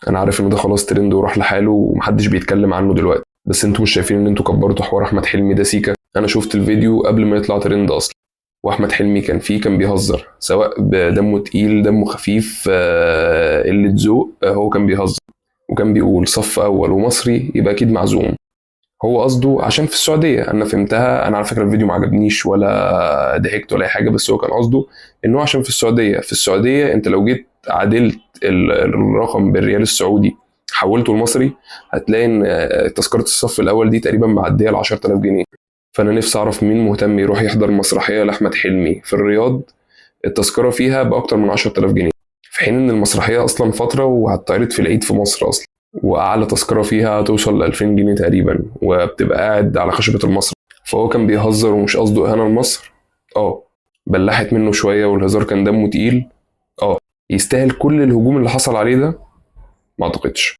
انا عارف ان ده خلاص ترند وراح لحاله ومحدش بيتكلم عنه دلوقتي، بس انتوا مش شايفين ان انتوا كبرتوا حوار احمد حلمي ده سيكا؟ انا شفت الفيديو قبل ما يطلع ترند اصلا، واحمد حلمي كان فيه كان بيهزر، سواء بدمه تقيل دمه خفيف، قلة ذوق، هو كان بيهزر وكان بيقول صف اول ومصري يبقى اكيد معزوم. هو قصده عشان في السعوديه، انا فهمتها. انا على فكرة الفيديو ما عجبنيش ولا ضحكت ولا اي حاجه، بس هو كان قصده ان هو عشان في السعوديه. في السعودية انت لو جيت عدلت الرقم بالريال السعودي حولته المصري هتلاقي ان تذكره الصف الاول دي تقريبا معدية ل 10000 جنيه. فانا نفسي اعرف مين مهتم يروح يحضر مسرحية لاحمد حلمي في الرياض التذكرة فيها باكتر من 10000 جنيه، في حين ان المسرحية اصلا فترة وهتتعرض في العيد في مصر اصلا، واعلى تذكره فيها توصل ل 2000 جنيه تقريبا، وبتبقى قاعد على خشبه المسرح. فهو كان بيهزر ومش قصده اهانه لمصر. بلحت منه شوية والهزار كان دمه تقيل. يستاهل كل الهجوم اللي حصل عليه ده؟ ما اعتقدش.